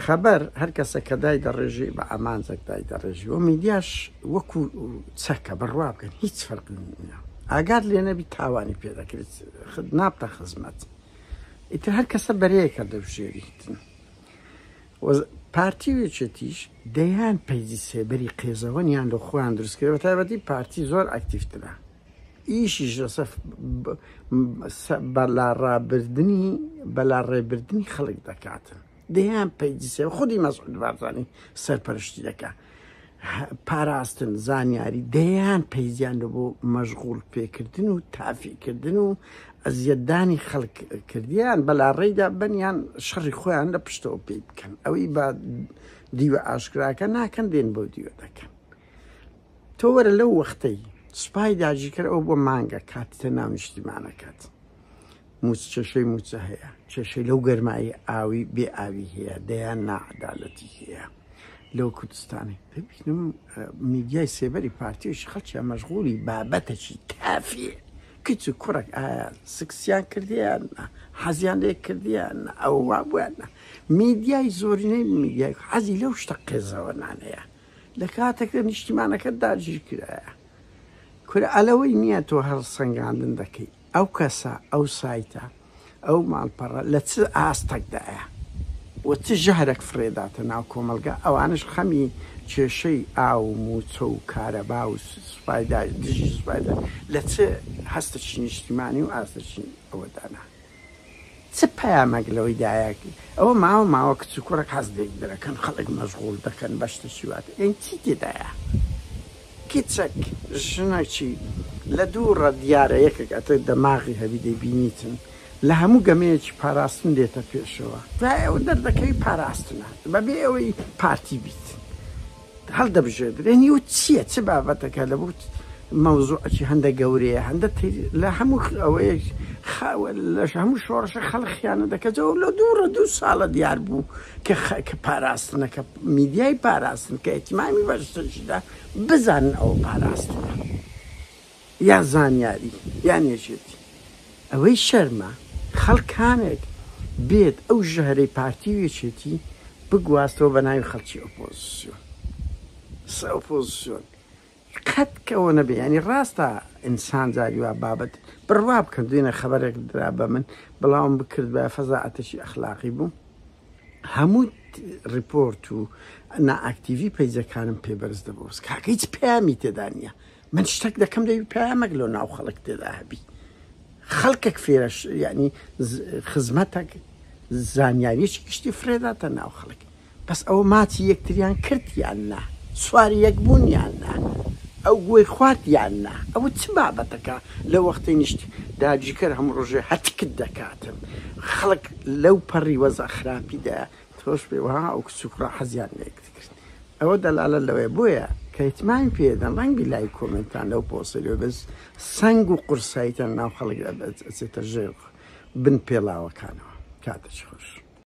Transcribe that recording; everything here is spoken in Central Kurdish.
خەبەر هەر کەسە کە دای دەڕێژی بە ئامانجێک دای دەڕێژی و میدیاش وەکو چەکە بڕوا بکەن هیچ فەرقی نییە ئاگات لێ نەبی تاوانی پێ دەکرێت نابتە خزمەت ئیتر هەر کەسە بەرەیەکە دەبژێریتن پارتی و یەکێتیش دەیان پەیجی سێبەری قێزەوەنیان لە خۆیان دروست کرد بە تایبەتی پارتی زۆر ئەکتیڤترە ئیشیش لەسەر بەلاڕابردنی بەلاڕێبردنی خەڵک دەکاتن دەیان پەیجی سێ خودی مەسعود بارزانی سەرپەرشتی دەکا پاراستن زانیاری دەیان پەیجیان لە بۆ مەشغوڵ پێکردن و تافیکردن و ئەزیەتدانی خەڵک کردیان بەلاڕێیدا بن یان شەڕی خۆیان لە پشتەوە پێی بکەن ئەوەی بە دیوە ئاشکراکە ناکەن دێن بۆ دیوە دەکەن تۆ وەرە لەو وەختەی سوپای داگیرکەر ئەو بۆ مانگە کاتتە ناو نیشتیمانەکەت موچ کێشەی موچە هەیە کێشەی لەو گەرمایی ئاوی بێ ئاوی هەیە دەیان ناعەدالەتی هەیە لەو کوردستانی دەبینم میدیای سێبەری پارتیش خەڵکیان مەشغولی بابەتەکی تافیە کچ و کوڕێک ئایا سکسیان کردیان حەزیان لێ کردیان ئەو وابوویان میدیای زۆرینەی میدیای حەزی لەو شتە قێزەوەنانەیە لە کاتێکدا نیشتیمانەکەت داگیر کرایە کورە ئەلەوەی نییە تۆ هەڵسەنگاندن دەکەی ئەو کەسە ئەو سایتە ئەو ماڵپەڕە لە چ ئاستەکدایە و چ ژەهرەک فڕێداتە ناو کۆمەڵگا ئەوانەش خەمی کێشەی ئاو و مووچە و کارەبا و سوپای دژی سوپای لە چ هەستەکی نیشتیمانی و ئاستەکی ئەوەدانا. چ پەیامەک لەوەی دایە ئەوە ماوە ماوە کچ و کوڕێک حەز لێک دەکەن خەڵک مەشغوڵ دەکەن بە شتێکی وات ئەی چی تێدایە کچەک ژنەکی لە دووڕە دیارە یەکێک ئەتە دەماغی هەبی دەیبینیتن لە هەموو گەمەیەکی پاراستن دێتە پێشەوە دوای ئەوە دەردەکەوی پاراستنە بەبێ ئەوەی پارتی بیت هەڵدەبژێردرێن یو چییە چ بابەتەکە لە بۆ مەوزوعەکی هەندە گەورەیە هەندە لە هەموو ئەوەیە لە هەموو شۆڕشە خەڵک خیانە دەکەجەوە لە دووڕە دوو ساڵە دیار بوو کە کە پاراستنەکە میدیای پاراستن کە ئیتمامی بەشتەشدا بزانن ئەوە پاراستنە یا زانیاری یان یەکێتی ئەوەی شەرمە خەڵکانێک بێت ئەو ژەهرەی پارتی و یەکێتی بگواستەوە بە ناوی خەڵکی ئۆپۆزسیۆن سە ئۆپۆزسیۆن قەت کەەوە نەبێ ینی ڕاستە ئینسان جاری وا بابەت بڕوا بکەن دوێنێ خەبەرێک درا بە من بڵاوم بکرد بە فەزاعەتێکی ئەخلاقی بوو هەموو ڕیپۆرت و نائاکتیڤی پەیجەکانم پێ بەرز دەبوو کاکە هیچ پەیامی تێدا نییە من شتەک دەکەم دەبی پەیامەک لۆ ناو خەڵک تێدا هەبی خەڵکێک فێرە یعنی خزمەتەک زانیاریەکی گشتی فرێداتە ناو خەڵک بەس ئەوە ماچی یەکتریان کرد یان نا سواری یەک بوون یان نا ئەو گوی خوارد یان نا ئەوە چ بابەتەکە لە وەختی نیشت داگیرکەر هەموو ڕۆژێ هەتکت دەکاتن خەڵک لەو پەڕی وەزع خراپیدا تۆش بێ وەها ئەو کچ و کوڕە حەزیان لە یەکتر کرد ئەوە دەلالەت لەوەیە بۆیە کە ئیتمامی پێ دەن ڕەنگی لای کۆمێنتان لەو پۆستەی لەوێ بەس سەنگ و قورساییتان ناو خەڵک ئەچێتە ژێر بن پێڵاوەکانەوە کاتێکی خۆش.